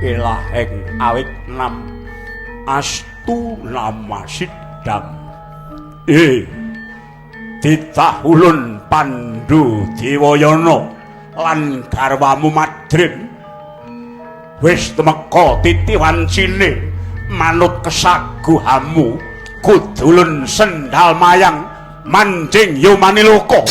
Elaheng awit nam astu nama sidam. Titah ulun Pandu Dewayana lan garwamu Madrim wis tumeka titi wancine manut kesaguhamu kudulun sendal mayang manjing Yomaniloka.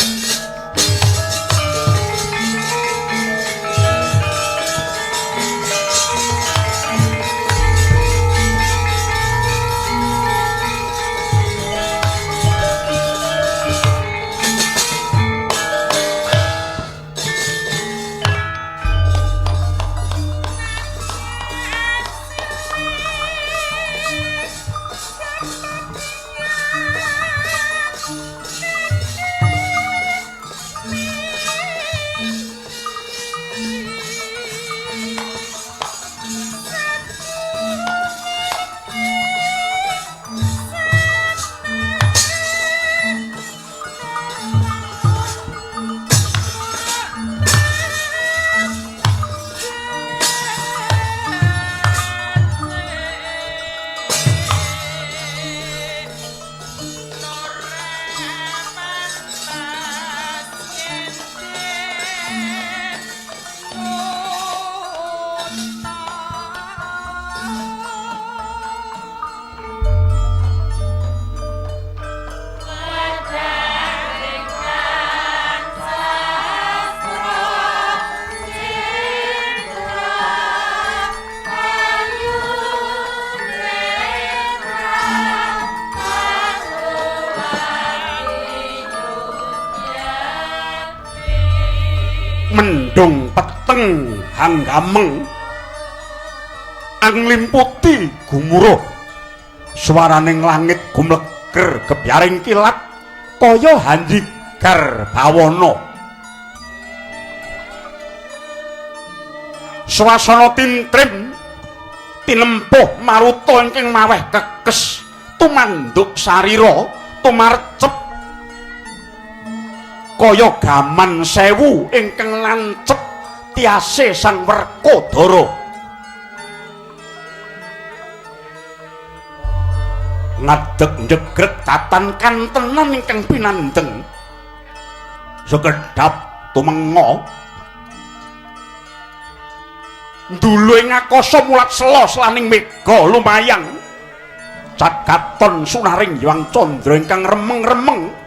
Mendung peteng hanggameng anglimputi gumuruh swaraning langit gumleger gebyaring kilat kaya hanjigar bawana. Swasana tintrim tinempuh maruta ingkang maweh kekes tumanduk sarira tumarecep kaya gaman sewu ingkang lancep tiase Sang Werkodara. Ngadeg njegreg tatan kantenan ingkang pinandeng sekedhap tumenga ndulu ing akasa mulat sela selaning mega lumayang cat katon sunaring Hyang Candra ingkang remeng-remeng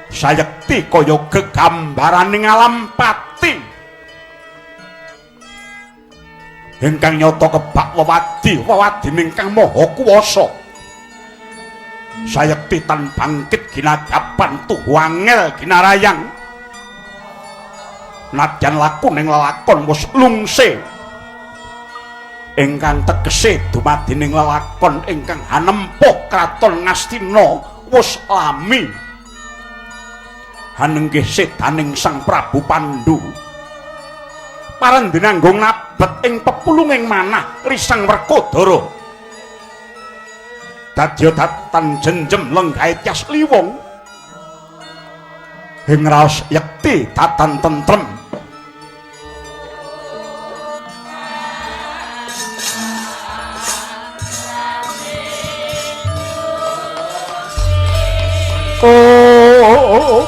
sayekti kaya gegambaraning alam pati ingkang nyata kebak wewadi wewadining Kang Maha Kuwasa. Sayekti tan bangkit ginagapan tuhu angel ginarayang nadyan lakuning lelakon wis lungse ingkang tegese dumadining lelakon ingkang hanempuh kraton Ngastina wis lami hanenggih sedaning Sang Prabu Pandu. Parendinanggung nabet ing pepulunging manah Risang Werkodara. Dadya datan jenjem lenggahe tyas liwung ing raos yekti datan tentrem. Oh, oh,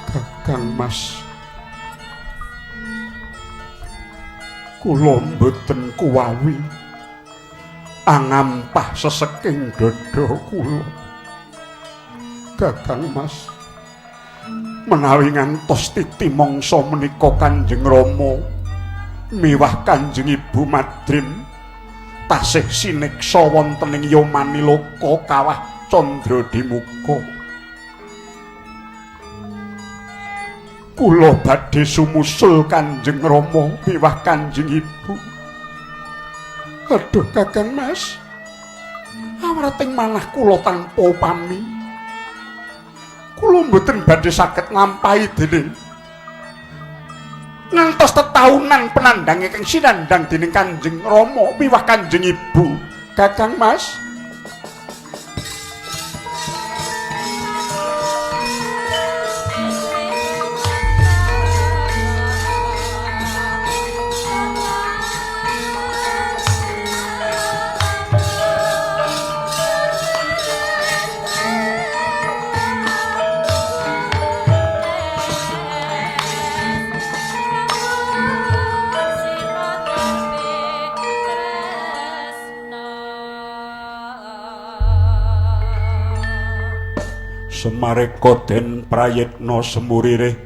Kakang Mas, kula mboten kuwawi angampah seseking dada kula. Kakang Mas, menawi ngantos titi mangsa menika Kanjeng Rama miwah Kanjeng Ibu Madrim tasih sineksa wonten ing Yomaniloka kawah Candra Dimuka. Kula badhe sumusul Kanjeng Rama miwah Kanjeng Ibu. Aduh Kakang Mas, awrating manah kula tanpa upami. Kula mboten badhe saged nglampahi dening ngantos tetaunan penandang ingkang sinandhang dening Kanjeng Rama miwah Kanjeng Ibu. Kakang Mas. Semareka den prayitna semuririh.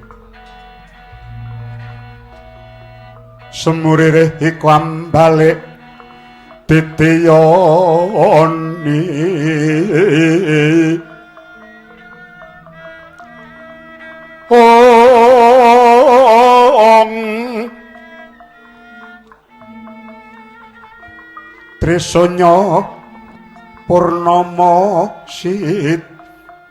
Semuririh iku ambalik titiyoni. Ong Trisanya Purnama Sidhi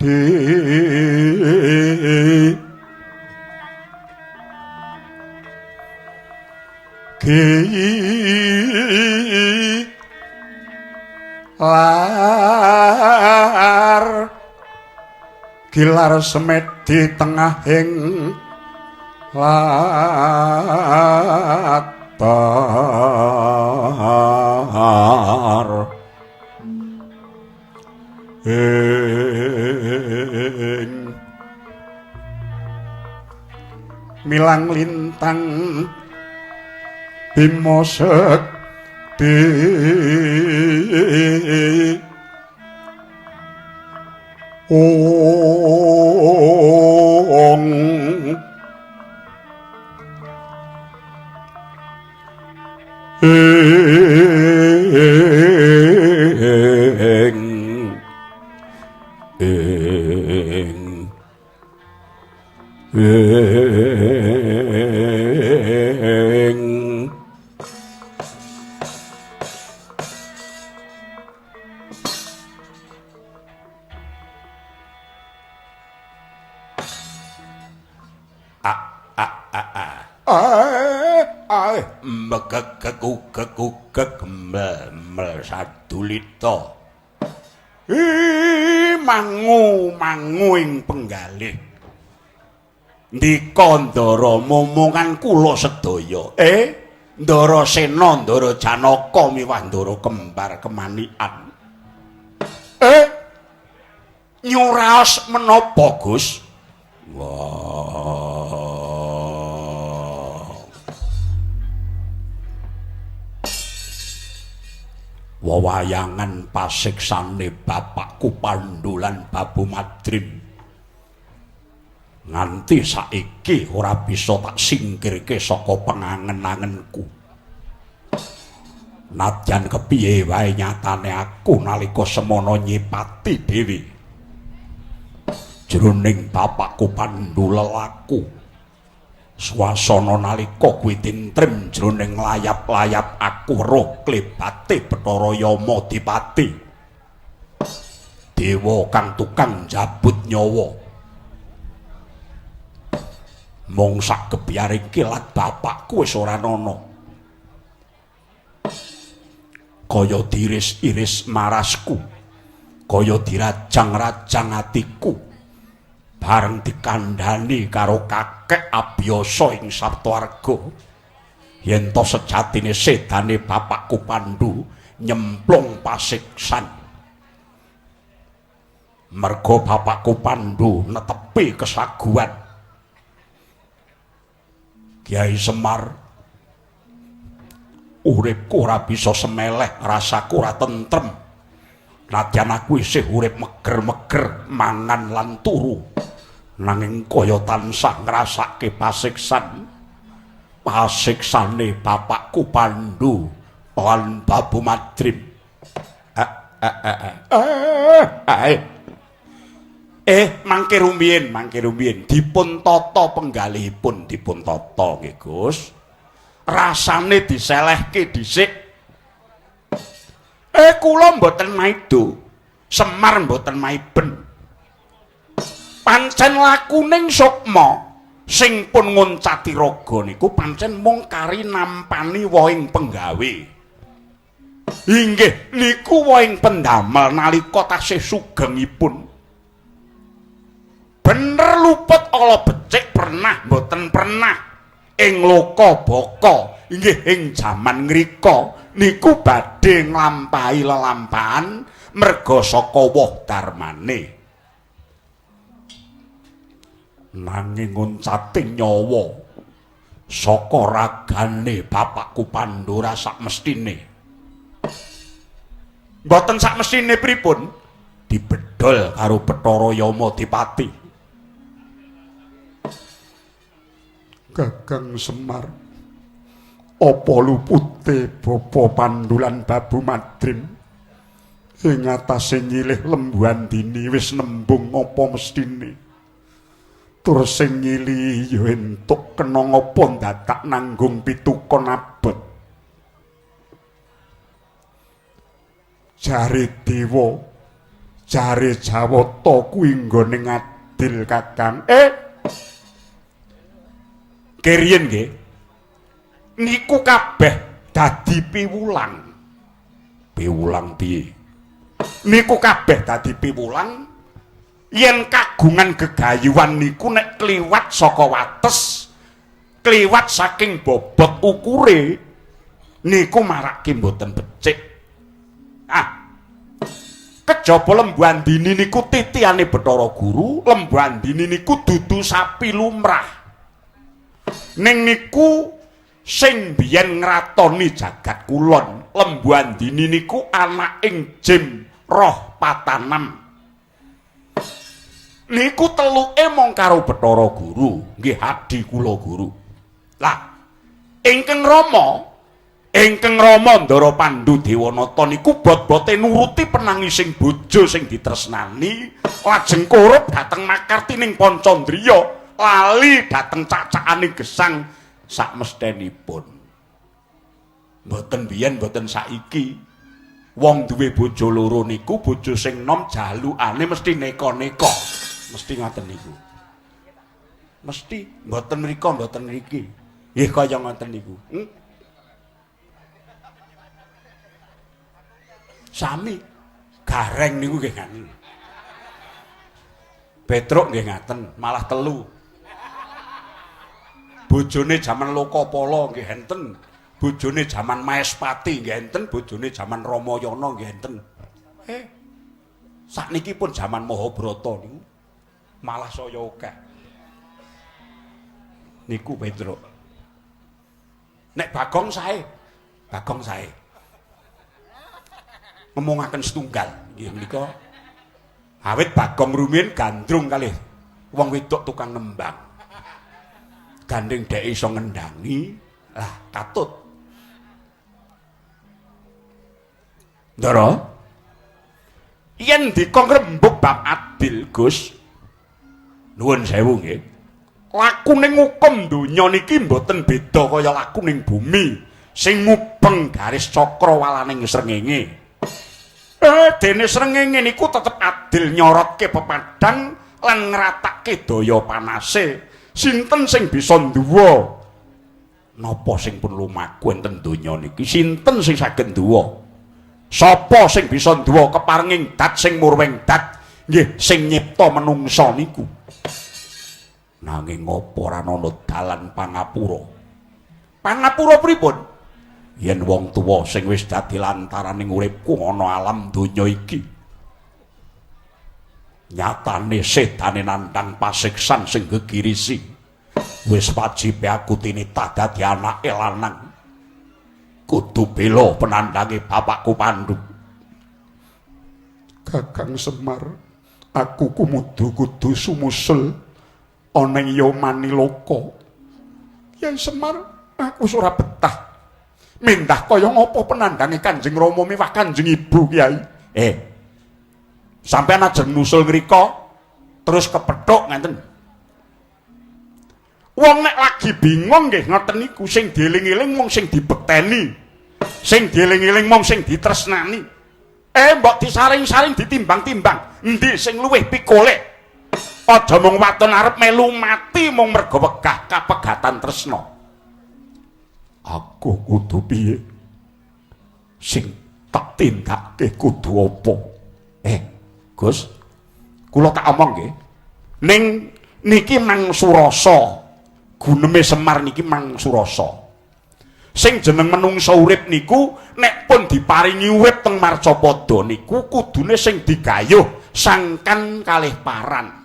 Gilar gilar semedi tengahing latar ing milang lintang Bima Sekti. Ong ing ing ing a a a a a megegegugegugeg mel sadulita. Mangu mangu ing penggalih. Ndika Ndara momongan kula sedaya. Ndara Sena, Ndara Janaka miwah Ndara kembar kemanikan. Nyuraos menapa, Gus? Wah. Wewayangan pasiksane bapakku Pandhu lan Babu Madrim nganti saiki ora bisa tak singkirke saka pengangen-angenku. Nadyan kepiye wae nyatane aku nalika semono nyipati dhewe jroning bapakku Pandhu lelaku. Swasana nalika kuwi tintrim jroning layap-layap aku weruh klebate Bathara Yama Dipati. Dewa kang tukang njabut nyawa. Mung sak gebyare kilat bapakku wis ora ana. Kaya diiris-iris marasku, kaya dirajang-rajang atiku. Bareng dikandhani karo kakek Abiyasa ing Saptawarga yen to sejatine sedane bapakku Pandhu nyemplung pasiksan. Merga bapakku Pandhu netepi kesaguhan Kyai Semar, uripku ora bisa semeleh, rasaku ora tentrem. Nadyan aku isih urip meger-meger mangan lan turu, nanging kaya tansah ngrasake pasiksan. Pasiksane bapakku Pandhu lan Babu Madrim. Mangke rumiyin, mangke rumiyin dipun tata penggalihipun, dipun tata nggih Gus. Rasane diselehke dhisik. Kula mboten maido. Semar mboten maiben. Pancen lakuning sukma sing pun ngoncati raga niku pancen mung kari nampani wohing penggawe. Inggih niku wohing pendamel nalika tasih sugengipun. Bener luput ala becik pernah mboten pernah ing loka baka inggih ing jaman ngrika niku badhe nglampahi lelampahan merga saka woh darmane. Nanging ngoncate nyawa saka ragane bapakku Pandura sakmestine. Mboten sakmestine pripun? Dibedol karo Bathara Yama Dipati. Gagang Semar, apa lupute Bapa Pandu lan Babu Madrim ing atase nyilih Lembu Andini wis nembung apa mestine? Tur sing nyilihi ya entuk kena ngapa dadak nanggung pitukon abot. Jare dewa, jare Jawata kuwi nggone ngadil Kakang. Keriyen nggih. Niku kabeh dadi piwulang. Piwulang piye? Niku kabeh dadi piwulang yen kagungan gegayuhan niku nek kliwat saka wates, kliwat saking bobot ukure niku marake mboten becik. Ah. Kejaba Lembu Andini niku titihane Bathara Guru, Lembu Andini niku dudu sapi lumrah. Ning niku sing biyen ngratoni jagat kulon, Lembu Andini niku anaking Jim Roh Patanam. Niku teluke mung karo Bathara Guru, nggih adi kula guru. Lah, ingkang rama Ndara Pandu Dewanata niku bot-bote nuruti penangising bojo sing ditresnani, lajeng korup dhateng makartining Pancandriya, lali dhateng cacakane gesang sakmesthenipun. Mboten biyen mboten saiki. Wong duwe bojo loro niku bojo sing nom jalukane mesti neka-neka. Mesti ngoten niku. Mesti mboten mriko mboten mriki. Nggih kaya ngoten niku. Sami gareng niku nggih ngaten. Petruk nggih ngaten, malah telu. Bojone jaman Lokapala nggih enten, bojone jaman Maespati nggih enten, bojone jaman Ramayana nggih enten. Sakniki pun jaman Mahabharata niku malah saya akeh. Niku Petruk. Nek Bagong sae, Bagong sae. Ngomongaken setunggal nggih menika. Awit Bagong rumiyin gandrung kalih wong wedok tukang nembang. Gandeng dhek iso ngendangi, lah katut. Ndara, yen dikon rembug bab adil, Gus. Nuwun sewu nggih. Lakuning hukum donya niki mboten beda kaya lakuning bumi sing mubeng garis cakrawalaning srengenge. Dene srengenge niku tetep adil nyorotke pepadang lan ngratake daya panase. Sinten sing bisa nduwa? Napa sing pun lumaku enten donya niki? Sinten sing saged nduwa? Sapa sing bisa nduwa keparenging dat sing murwing dat? Nggih, sing nyipta menungsa niku. Nanging apa ora ana dalan pangapura? Pangapura pripun? Yen wong tuwa sing wis dadi lantaraning uripku ana alam donya iki. Nyatane sedane nandhang pasiksan sing gegirisi. Wis wajibe aku tinitah dadi anake lanang. Kudu bela penandhange bapakku Pandu. Kakang Semar, aku kumudu kudu sumusul ana ing Yamaniloka. Kyai Semar, aku ora betah. Mindah kaya ngapa penandhange Kanjeng Rama miwah Kanjeng Ibu, Kyai? Sampeyan ajeng nusul ngrika? Terus kepethuk ngenten. Wong nek lagi bingung nggih ngoten niku, sing dieling-eling mung sing dibekteni. Sing dieling-eling mung sing ditresnani. Mbok disaring-saring ditimbang-timbang, endi sing luwih pikoleh. Aja mung waton arep melu mati mung merga wegah kapegatan tresna. Aku kudu piye? Sing tak tindakake kudu apa? Gus, kula tak omong nggih. Ning niki Mang Surasa. Guneme Semar niki Mang Surasa. Sing jeneng menungsa urip niku nek pun diparingi urip teng marcapada niku kudune sing digayuh sangkan kalih paran.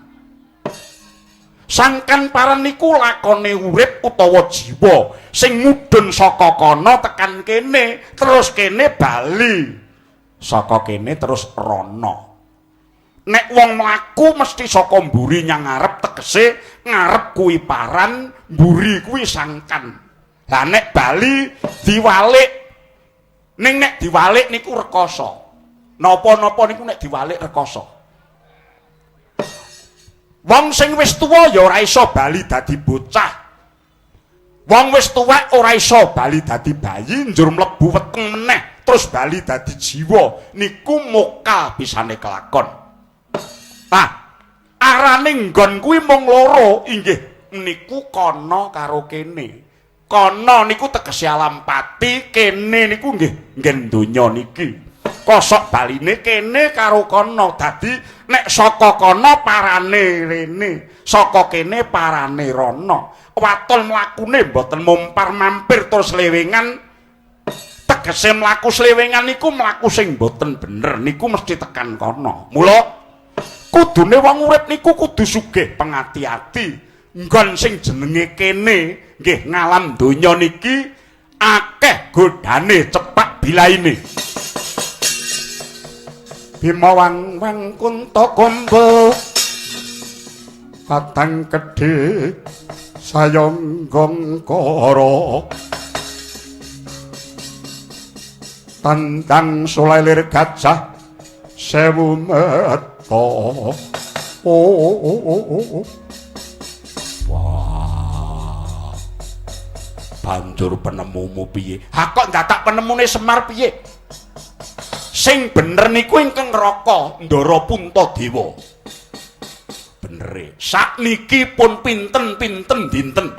Sangkan paran niku lakone urip utawa jiwa sing mudhun saka kana tekan kene, terus kene bali. Saka kene terus rono. Nek wong mlaku mesti saka mburi nyang ngarep, tegese ngarep kuwi paran, mburi kuwi sangkan. Lah nek bali diwalik, ning nek diwalik niku rekoso. Napa-napa niku nek diwalik rekoso. Wong sing wis tuwa ya ora iso bali dadi bocah. Wong wis tuwek ora iso bali dadi bayi, njur mlebu weteng meneh terus bali dadi jiwa. Niku mokal pisane kelakon. Ah, arane nggon kuwi mung loro, inggih niku kana karo kene. Kana niku tegese alam pati, kene niku nggih nggen donya niki. Kosok baline kene karo kana, dadi nek saka kana parane rene, saka kene parane rono. Waton mlakune mboten mompar mampir terus lewengan. Tegese mlaku slewengan niku mlaku sing mboten bener niku mesti tekan kana. Mula kudune wong urip niku kudu sugih pengati-ati. Nggon sing jenenge kene nggih ngalam donya niki akeh godane cepak bilaine. Bima wang wang kunta kumpul kadang kedhe sayonggong kara tandang sulelir gajah sewu meta. Oh. Wah. Banjur penemumu piye? Ha kok ndadak penemune Semar piye? Sing bener niku ingkang neraka Ndara Puntadewa. Benere. Sakniki pun pinten-pinten dinten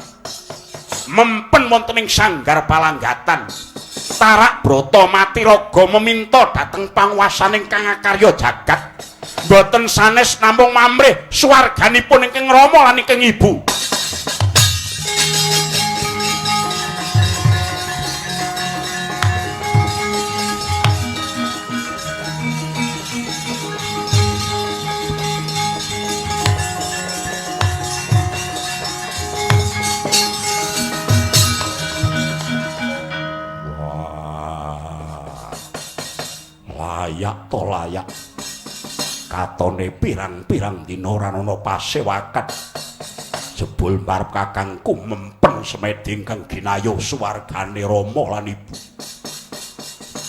mempen wonten ing sanggar palanggatan. Tarak brata mati raga meminta dhateng panguwasaning kang akarya jagat. Mboten sanes namung mamrih swarganipun ingkang rama lan ingkang ibu. Wah, layak to layak. Katone pirang-pirang dina ora ana pasewakan. Jebul marep kakangku mempen semedi ingkang ginayuh swargane rama lan ibu.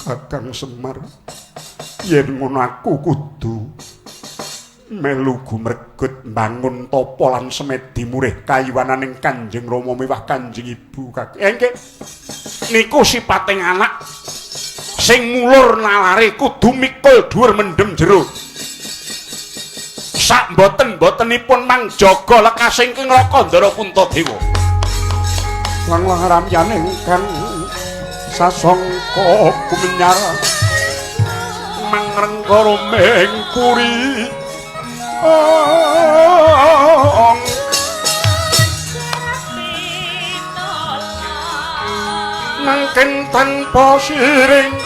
Kakang Semar, yen ngono aku kudu melu gumregut mbangun tapa lan semedi murih kayiwananing Kanjeng Rama miwah Kanjeng Ibu. Nggih. Niku sipating anak sing mulur nalare kudu mikul dhuwur mendem jero. Sak mboten-mbotenipun mang jaga lekasing ing neraka Ndara Puntadewa. Lang ramyane ingkang sasangka kumenyar mangrengkara mengkuri. Mangken tanpa siring.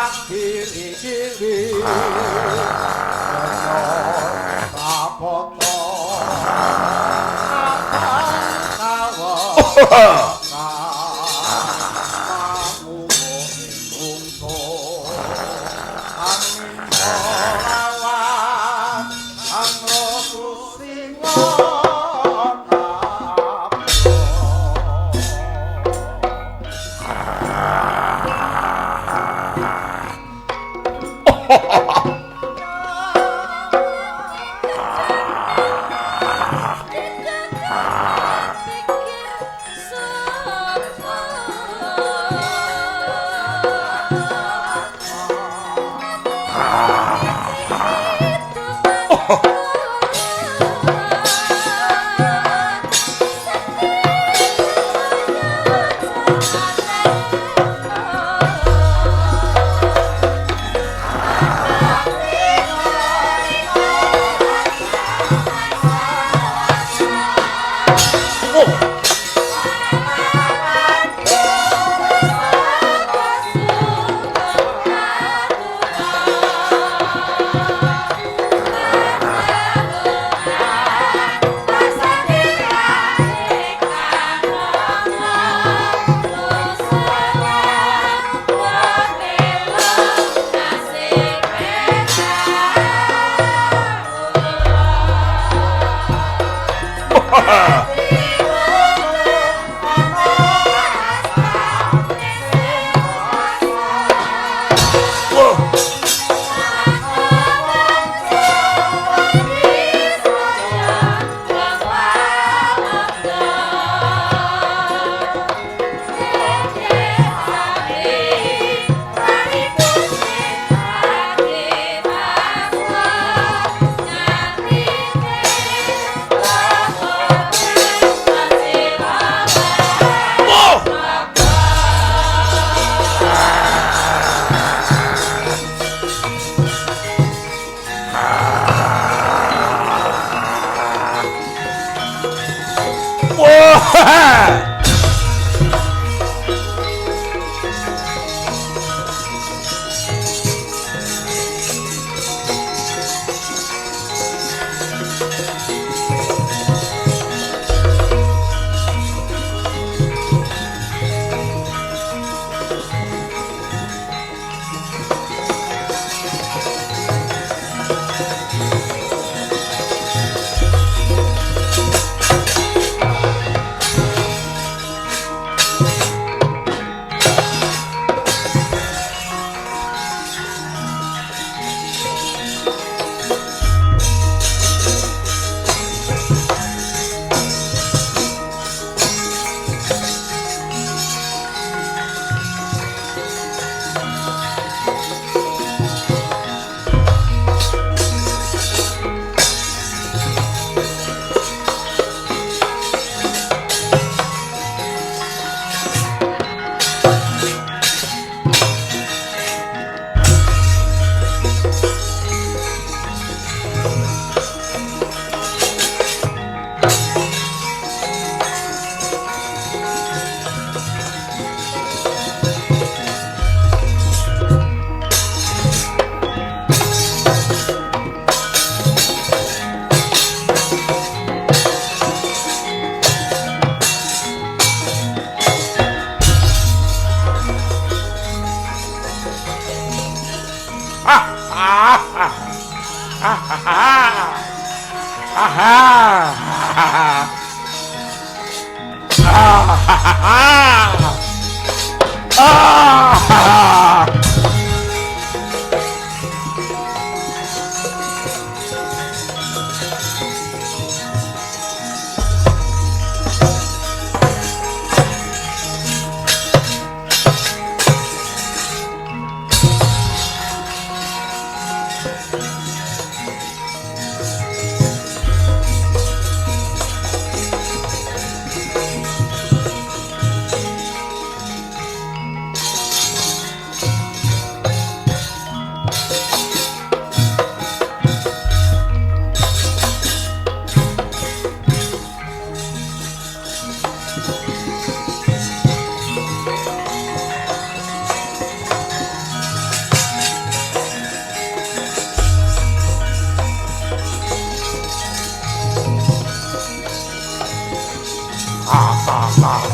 Kiri-kiri Rapota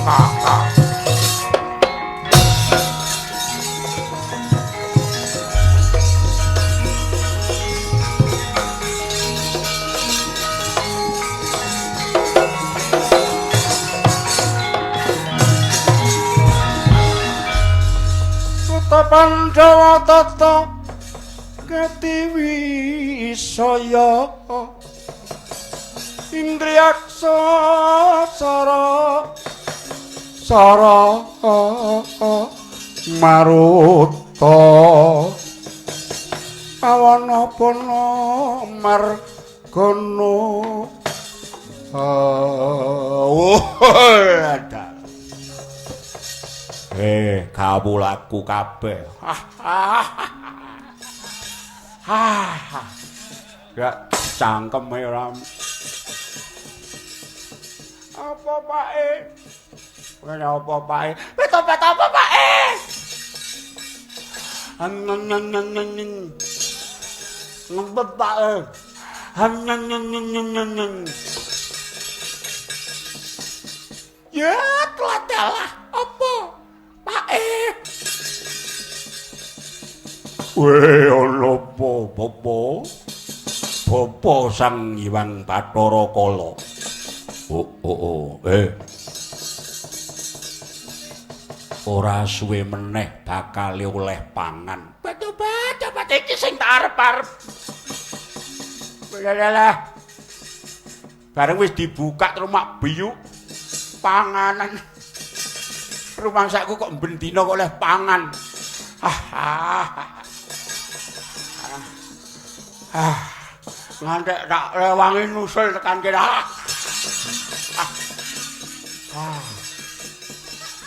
Suta Pandhawa tata ketiwisaya Indriyaksa sara sara maruta awana pana margana. Kawulaku kabeh. Gak cangkeme ora. Apa Pake? Ora apa Pake? Petopat apa Pake? Neng. Ngempet Pake. Neng. Ya, telah apa? Pake. Weh, ana apa, Bapa? Bapa Sang Hyang Bathara Kala. Oh. Ora suwe meneh bakal oleh pangan. Betul-betul iki sing tak arep-arep. Lah. Bareng wis dibuka terus mak biyuk panganan. Rumangsaku kok ben dina kok oleh pangan. Ngantek tak rewangi nusul tekan kene.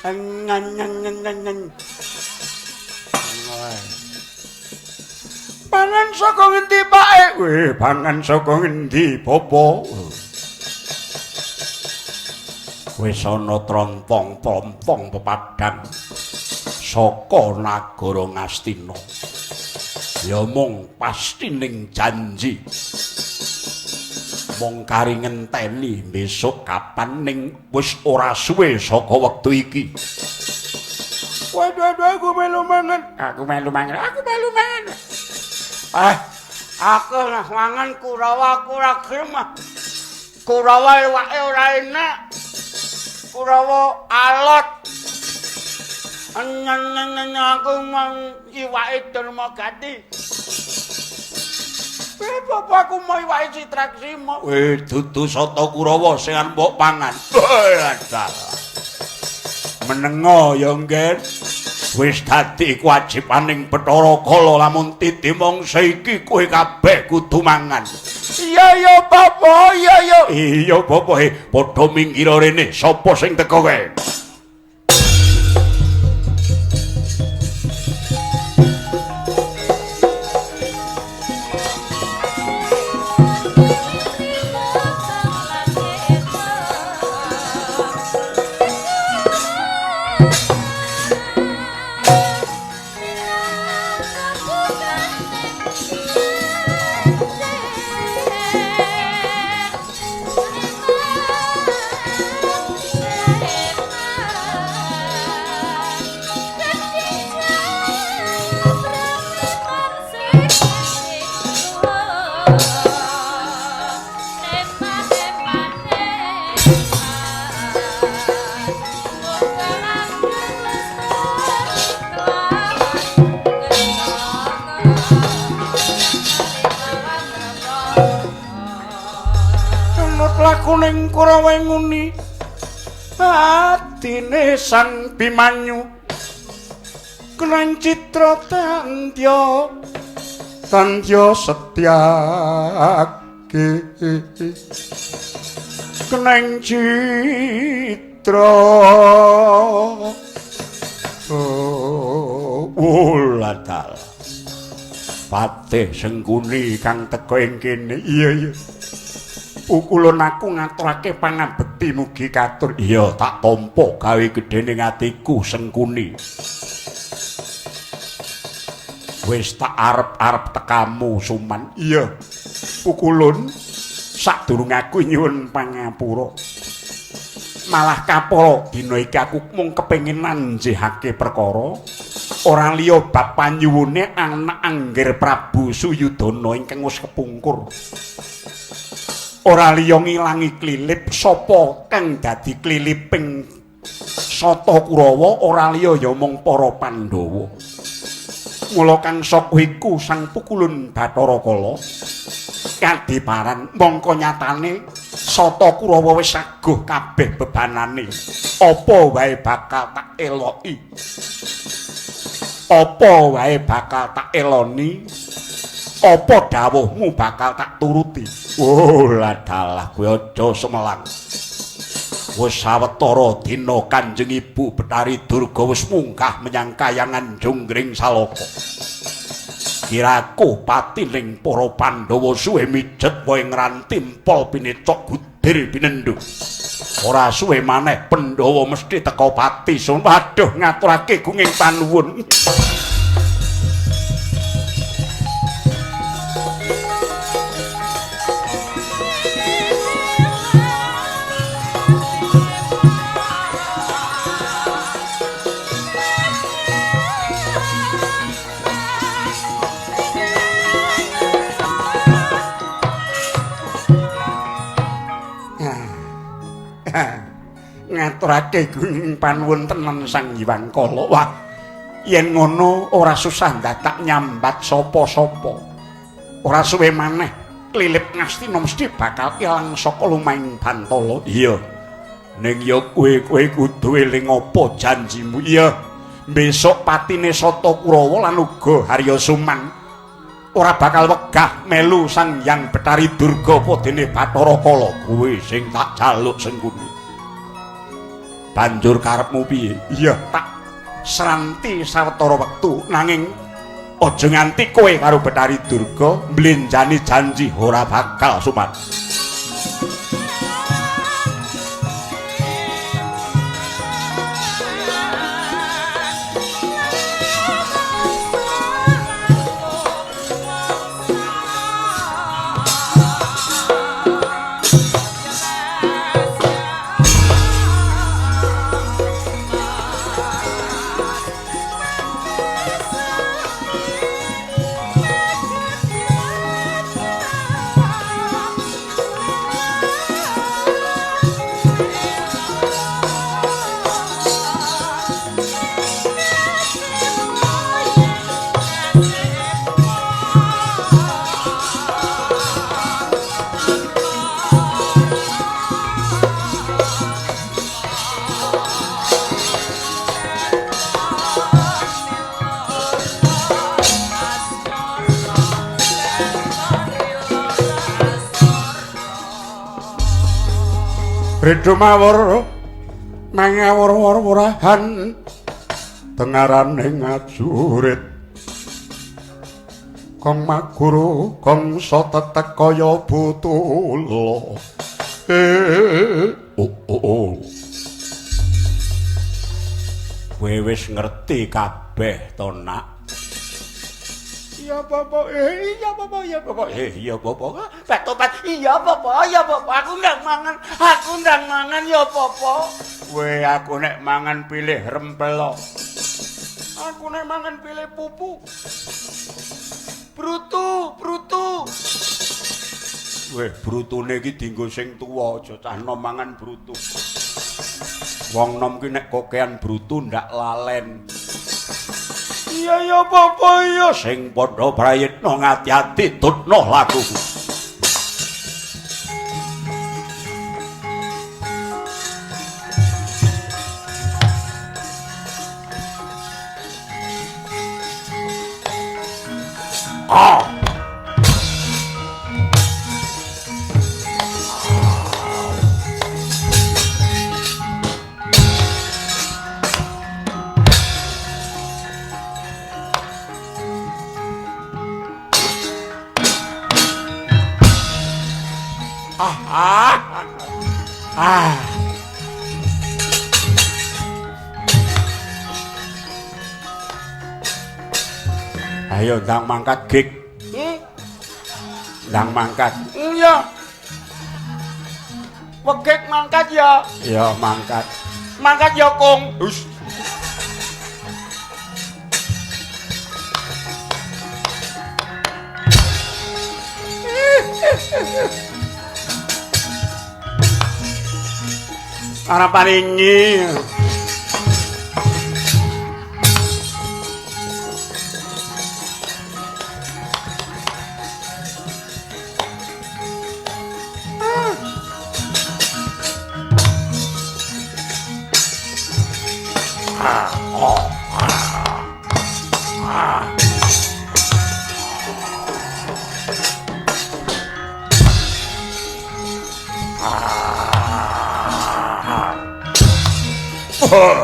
Ngan. Pangan saka ngendi, Pak? Weh, pangan saka ngendi, Bapa? Wis ana trontong-trontong pepadang saka nagara Ngastina. Ya mung pasti ning janji. Mung kari ngenteni besok kapan ning wis ora suwe saka wektu iki. Waduh, aku melu mangan. Aku melu mangan. Aku nah mangan Kurawa aku ora gelem. Kurawa iwake ora enak. Kurawa alot. Nyen aku mang iwake Dermagati. Bapak aku mau iwake Citraksima. Weh, dudu soto Kurawa sing arep mbok pangan. Menengo ya, Ngger. Wis dadi kewajibaning Bathara Kala lamun titi mangsa iki kowe kabeh kudu mangan. Iya Bapak, iya. Iya Bapak, padha minggir rene, sapa sing teka kae? Kuning Kurawa nguni atine Sang Bimanyu kenang citra tandya tandya setyake kenang citra uladal Patih Sengkuni kang teka ing kene. Iya. Pukulun aku ngaturake pangabekti mugi katur. Iya, tak tampa gawe gedhening atiku Sengkuni. Wis tak arep-arep tekamu Suman. Iya. Pukulun sadurunge aku nyuwun pangapura. Malah kapala dina iki aku mung kepengin nanjihake perkara ora liya bab panyuwune anak Anggir Prabu Suyudana ingkang wis kepungkur. Ora liya ngilangi klilip sapa kang dadi kliliping Sata Kurawa ora liya ya mung para Pandhawa. Mula kang saka iku Sang Pukulun Bathara Kala kadiparan mongko nyatane Sata Kurawa wis aguh kabeh bebanane. Apa wae bakal tak eloki? Apa wae bakal tak eloni? Apa dawuhmu bakal tak turuti? Oh, ladalah kowe aja semelang. Wis sawetara dina Kanjeng Ibu Bathari Durga wis munggah menyang kayangan Jonggring Salaka. Kiraku patining para Pandhawa suwe mijet wae ngranti empol pinecok gudir pinendhu. Ora suwe maneh Pandhawa mesti teka pati. Waduh, ngaturake gunging panuwun. Ngaturake gunging panuwun tenan Sang Hyang Kala. Wah, yen ngono ora susah ndadak nyambat sapa-sapa. Ora suwe maneh klilip Ngastina mesti bakal ilang saka lumahing Bantala. Iya. Ning ya kowe kudu eling apa janjimu. Iya. Besok patine Sata Kurawa lan uga Harya Suman ora bakal wegah melu Sang Hyang Bathari Durga apa dene Bathara Kala. Kowe sing tak jaluk Sengkuni. Banjur karepmu piye? Iya, tak sranti sawetara wektu nanging aja nganti kowe karo Bathari Durga mblenjani janji ora bakal sumat. Redo mawur mangawur-wurahan tengarane ngajurit kong maguru kongso tetek kaya butula. Oh oh oh. Kowe wis ngerti kabeh to, Nak? Iya bapak, iya bapak, iya bapak, iya bapak, tobat, iya bapak, iya bapak, aku ndang mangan ya bapak. Kowe aku nek mangan pilih rempelo, aku nek mangan pilih pupu, brutu, brutu. Weh, brutune iki dienggo sing tuwa, aja cah nom mangan brutu. Wong nom ki nek kokean brutu ndak lalen. Iya ya bapak iya sing padha prayitna ngati-ati tutna lakuku. Ah. Ah. Ayo ndang mangkat gig. Ndang mangkat. Iya. Wegek mangkat ya. Ya mangkat. Mangkat ya, Kung. Hus. Ora paringi. Wah.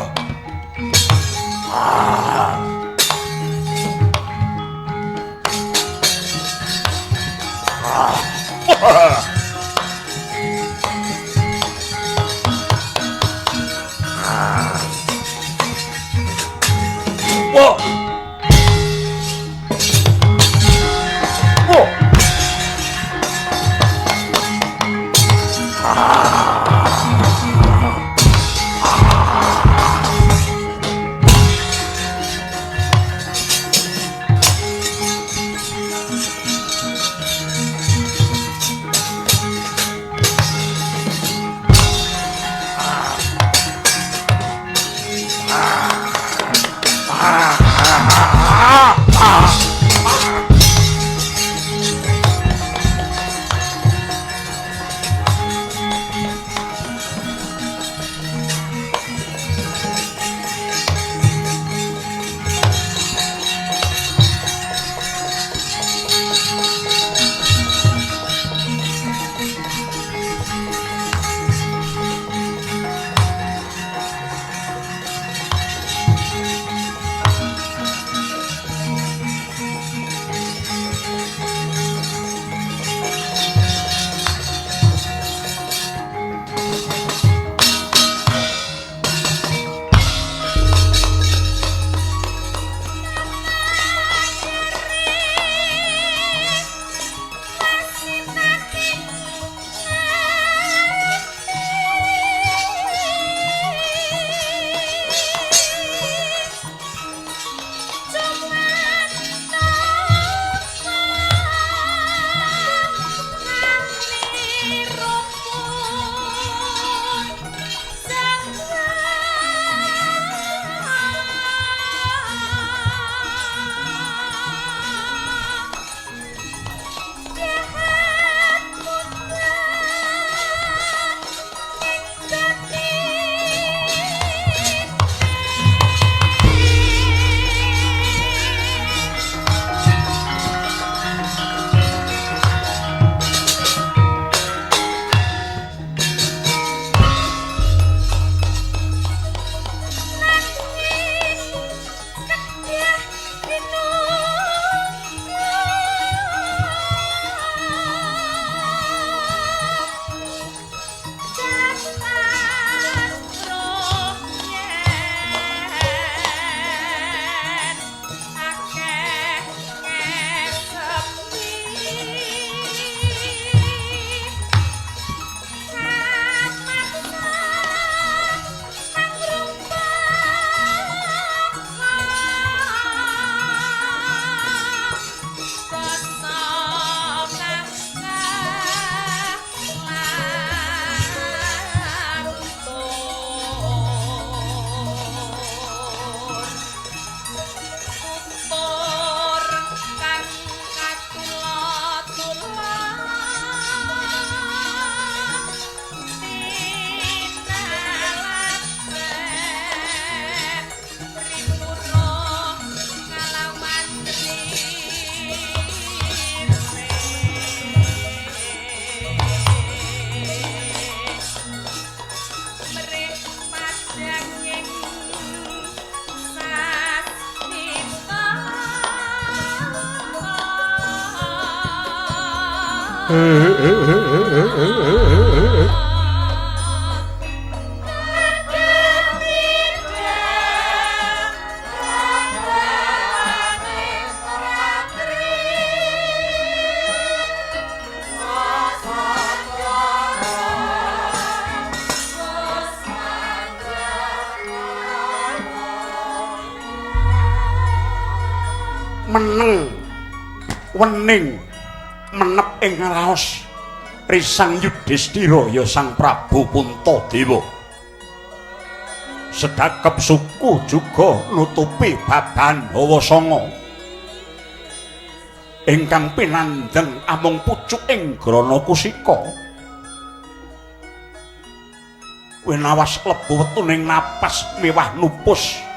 Wah. Meneng wening menep ing raos risang Yudhistira ya Sang Prabu Puntadewa. Sedakep suku juga nutupi baban hawa sanga ingkang pinandheng amung pucuking grana kusika. Winawas klebu wetuning napas miwah nupus.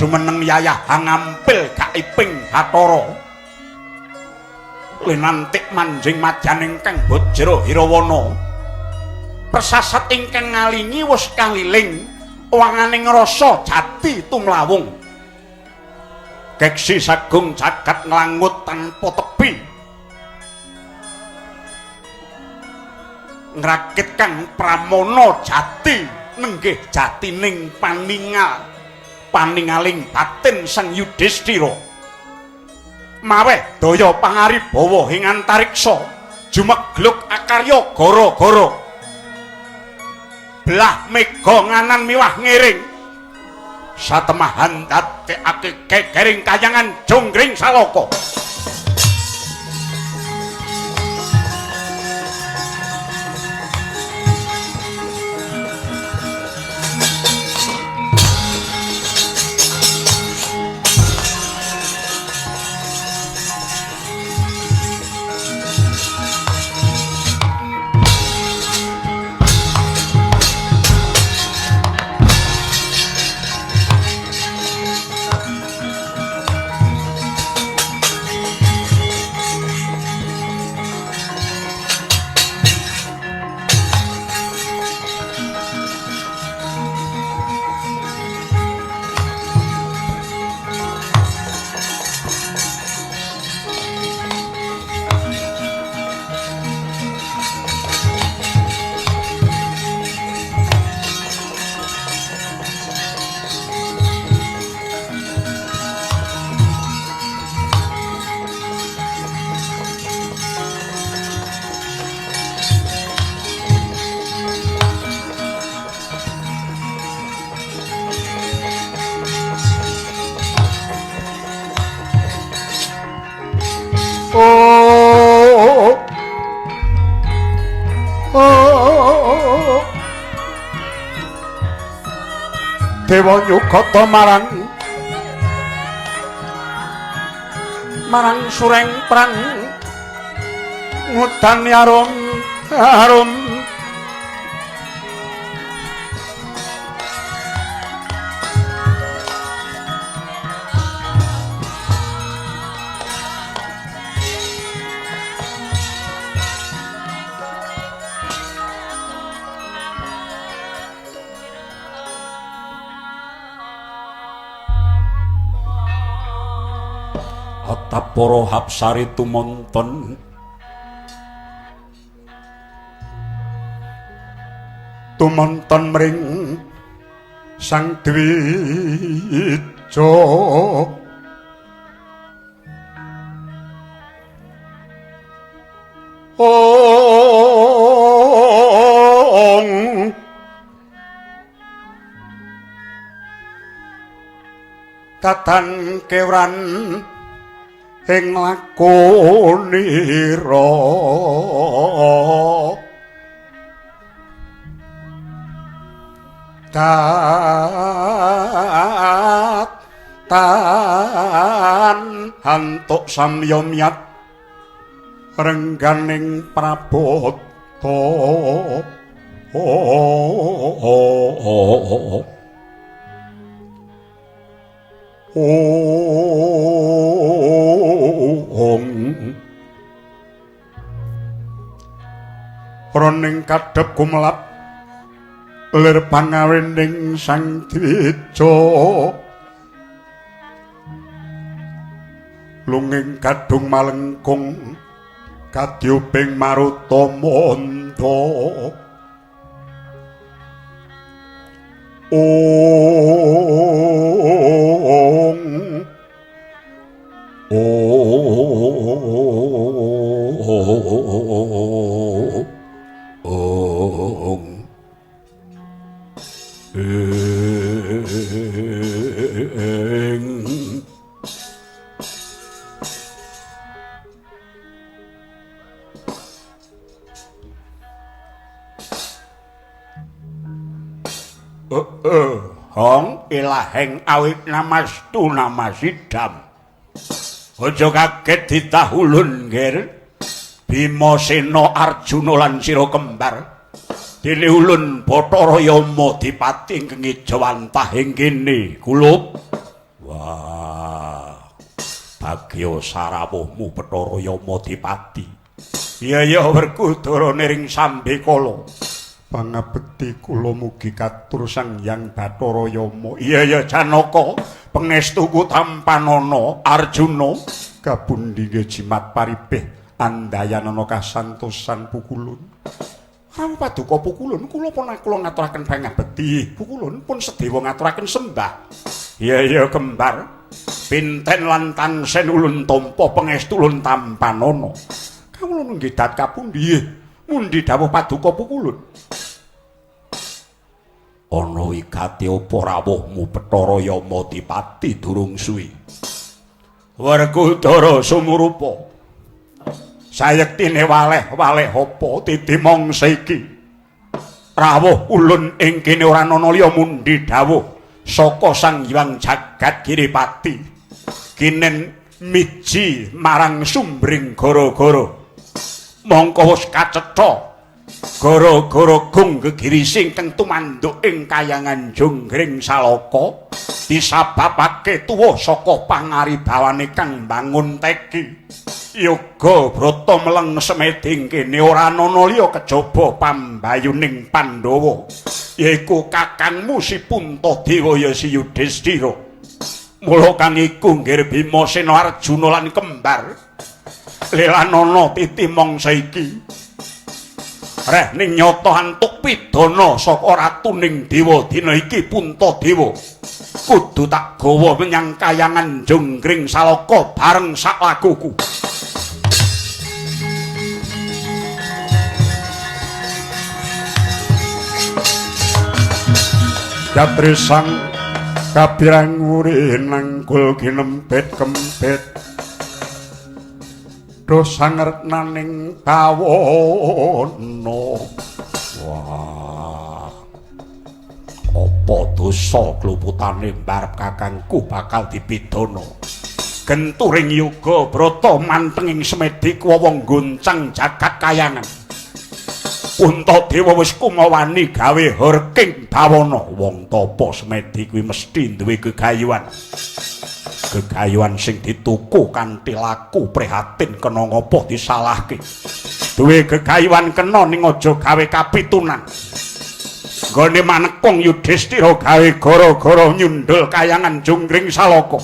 Jumeneng yayah hangampil gaiping Bathara. Linantik manjing madyaning kang Bajra Hirawana. Persasat ingkang ngalingi wus kaliling wanganing rasa jati tumlawung. Keksi sagung jagat nglangut tanpa tepi. Ngrakit kang pramana jati nenggih jatining paningal paningaling batin Sang Yudhistira. Maweh daya pangaribawa ing antariksa jumegluk akarya gara-gara belah mega nganan miwah ngiring satemahan dadekake gegering kayangan jonggring salaka. Dewa nyukata marang marang sureng prang ngudan arum arum para hapsari tumonton tumonton mring Sang Dwija. Ong tatan kewran ing lakonira tan hantuk samya miyat rengganing prabota. Ong roning kadhep gumelap lir pangawening Sang Dwija lunging kadung malengkung kadyuping maruta mandha. Ong ong ong. Bagong ilaheng awit namastu namasidam. Aja kaget ditahulun, Nger. Bima Sena Arjuna lan sira kembar. Dene ulun Bathara Yama dipati ingkang ngejawantah ing kene, kulup. Wah. Bagya sarawuhmu Bathara Yama dipati. Iya ya Werkudara niring sambekala. Pangabekti kula mugi katur Sang Hyang Bathara Yama. Iya ya Janaka, pangestuku tampanana Arjuna kabundhinge jimat paripih andayanana kasantosan pukulun. Rawuh paduka pukulun, kula pun kula ngaturaken pangabekti. Pukulun pun sedewa ngaturaken sembah. Iya ya kembar. Pinten lan tangsen ulun tampa pangestu ulun tampanana. Kawula nggih dat kapundi? Mundi dawuh paduka pukulun. Ana wigati apa rawuhmu Bathara Yama dipati durung suwi. Werkudara sumurupa. Sayektine waleh-waleh apa titi mangsa iki? Rawuh ulun ing kene ora ana liya mundi dawuh saka Sang Hyang Jagat Giripati. Kinen miji marang sumbring gara-gara. Mongko wis kacetha gara-gara gung gegirisi ingkang tumanduk ing kayangan Jonggring Salaka disababake tuwa saka pangaribawane kang mbangun teki. Yoga brata meleng semeding kene ora ana liya kejaba pambayuning Pandhawa, yaiku kakangmu si Puntadewa ya si Yudhistira. Mula kang iku nggir Bima Sena Arjuna lan kembar lelanana titi mangsa iki. Reh ning nyata antuk pidana saka ratuning dewa dina iki Puntadewa kudu tak gawa menyang kayangan Jonggring Salaka bareng sak lakuku. Jatri sang kabirang wuri nangkul ginempit kempit dosa ngertnaning bawana. Wah, apa dosa kluputane mbarep kakangku bakal dipidana. Genturing yoga brata mantenging semedi kuwawa nggoncang jagat kayangan. Puntadewa wis kumawani gawe horking bawana. Wong tapa semedi kuwi mesti duwe gegayuhan. Gegayuhan sing dituku kanthi laku prihatin kena ngapa disalahke. Duwe gegayuhan kena ning aja gawe kapitunan. Nggone manekung Yudhistira gawe gara-gara nyundul kayangan Jonggring Salaka.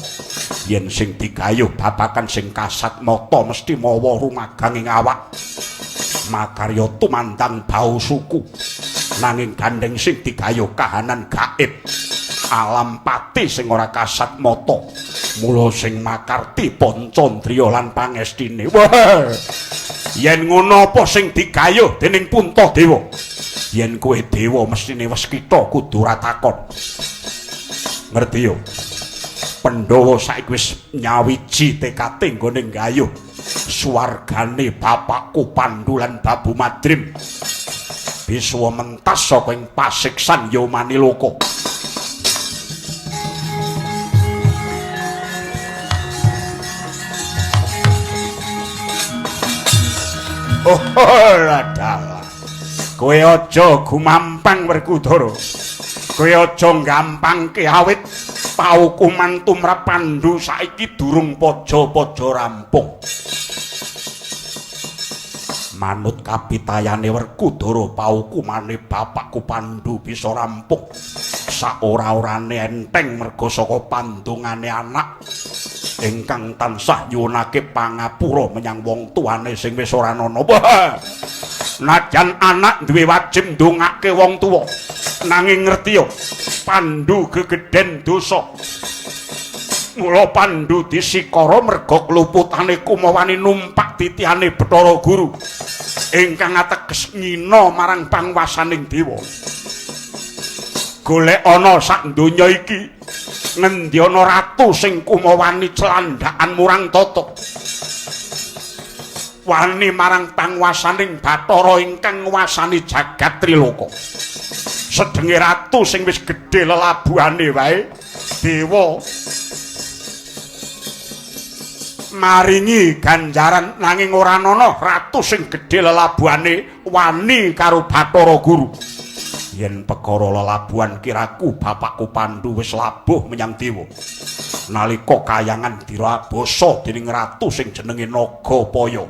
Yen sing digayuh babakan sing kasat mata mesti mawa rumagang ing awak. Makarya tumandang bau suku. Nanging gandeng sing digayuh kahanan gaib. Alam pati sing ora kasat mata. Mula sing makarti Pancandriya lan pangestine. Wah. Yen ngono apa sing digayuh dening Puntadewa? Yen kowe dewa mestine wis kita kudu ora takon. Ngerti yo? Pandhawa saiki wis nyawiji tekate nggone nggayuh swargane bapakku Pandu lan Babu Madrim. Biswa mentas saka ing pasiksan Yamaniloka. Oh, dalah. Kowe aja gumampang Werkudara. Kowe aja gampangke awit paukuman tumrap Pandu saiki durung paja-paja rampung. Manut kapitayane Werkudara paukumane bapakku Pandu bisa rampung. Saora-orane enteng merga saka pandongane anak ingkang tansah nyuwunake pangapura menyang wong tuane sing wis ora ana. Najan anak duwe wajib ndongake wong tuwa, nanging ngerti yo Pandu gegeden dosa. Mula Pandu disikara merga kluputane kumawani numpak titihane Bathara Guru ingkang ateges ngina marang pangwasaning dewa. Golek ana sak donya iki ngendi ana ratu sing kumawani celandhakan murang tata, wani marang pangwasaning Bathara ingkang nguwasani jagat Triloka. Sedenge ratu sing wis gedhe lelabuhane wae dewa maringi ganjaran, nanging ora ana ratu sing gedhe lelabuhane wani karo Bathara Guru. Yen perkara lelabuhan kiraku bapakku Pandu wis labuh menyang dewa nalika kayangan dirabasa dening ratu sing jenenge Nagapaya.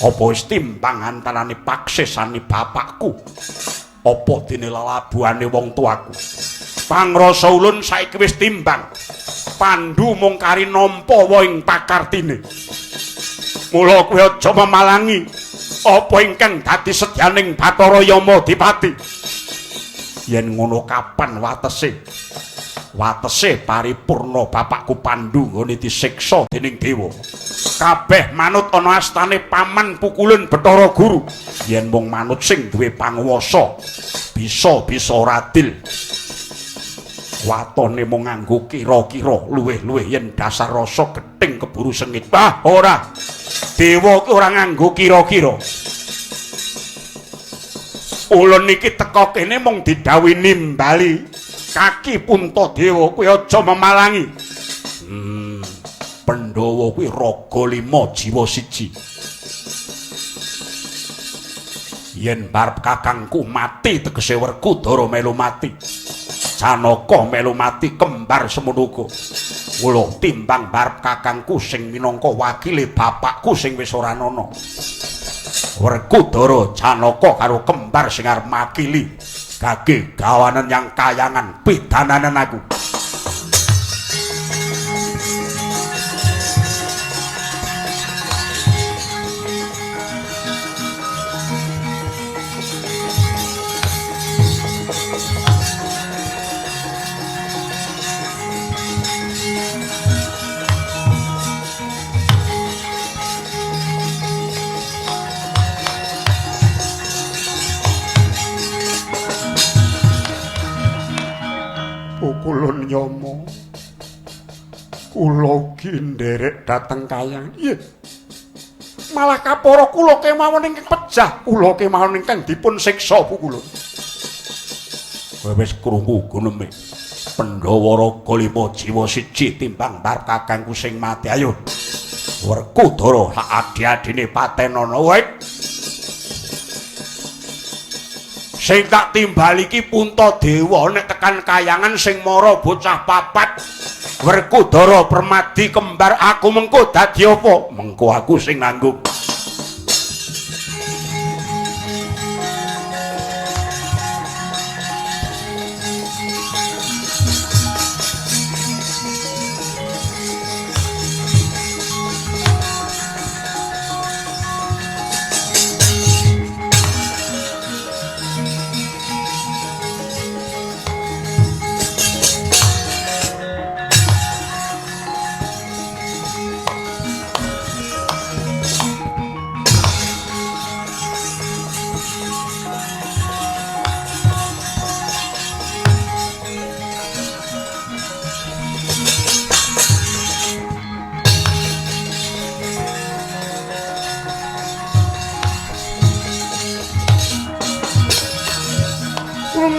Apa wis timbang antarane paksesane bapakku apa dene lelabuhane wong tuaku? Pangrasa ulun saiki wis timbang. Pandu mung kari nampa wa ing pakartine. Mula kowe aja memalangi apa ingkang dadi sedyaning Bathara Yama Dipati. Yen ngono kapan watese? Watese paripurna bapakku Pandu nggone disiksa dening dewa. Kabeh manut ana astane paman pukulun Bathara Guru. Yen mung manut sing duwe panguwasa, bisa-bisa ora adil. Watone mung nganggo kira-kira, luwih-luwih yen dasar rasa gething keburu sengit. Ah, ora. Dewa ki ora nganggo kira-kira. Ulun iki teka kene mung didhawuhi nimbali kaki Puntadewa, kuwi aja memalangi. Pandhawa kuwi raga lima jiwa siji. Yen barep kakangku mati tegese Werkudara melu mati. Janaka melu mati kembar semono uga. Mula timbang barep kakangku sing minangka wakile bapakku sing wis ora ana. Werkudara, Janaka karo kembar sing arep makili gage gawanen yang kayangan pidananen aku. Pukulun Yama, kula ugi nderek dhateng kayang. Iya. Malah kapara kula kemawon ingkang pejah, kula kemawon ingkang dipun siksa pukulun. Kowe wis krungu guneme Pandhawa raga lima jiwa siji timbang bar kakangku sing mati. Ayo Werkudara sak adi-adine patenana wae. Sing tak timbali iki Puntadewa nek tekan kayangan sing mara bocah papat Werkudara Permadi kembar aku mengko dadi apa? Mengko aku sing nanggung.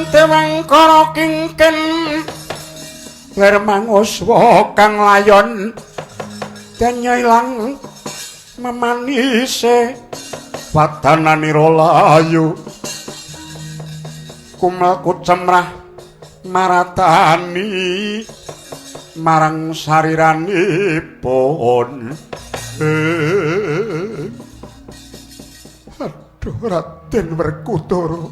Dewangkara kingken ler manguswa kang layon danya ilang memanise wadananira layu kumelku cemrah maratani marang sariranipun. Aduh Raden Werkudara,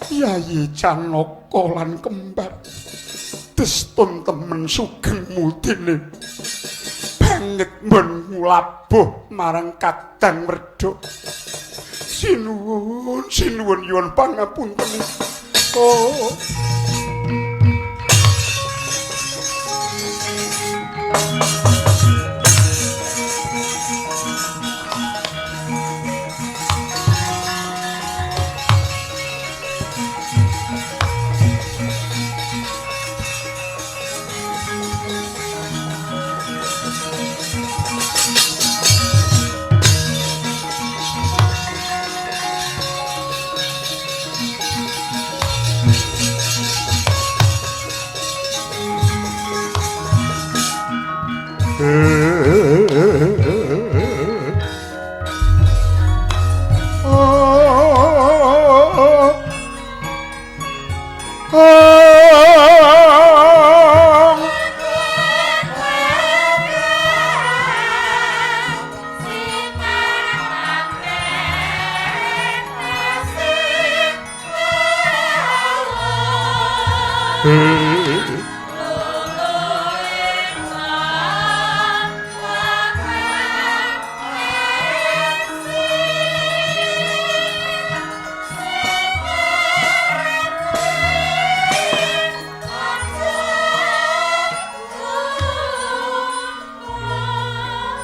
Yayi Janaka lan kembar destun temen sugeng mudine banget mun nglabuh marang kadang werduk. Sinuwun sinuwun nyuwun pangapunten. Oh.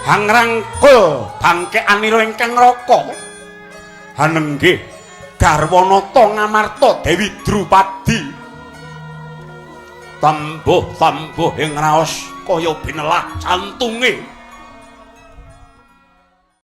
Hangrangkul bangkekanira ingkang raka. Hanenggih garwanata Ngamarta Dewi Drupadi. Tambuh-tambuh ing raos kaya binelah jantunge.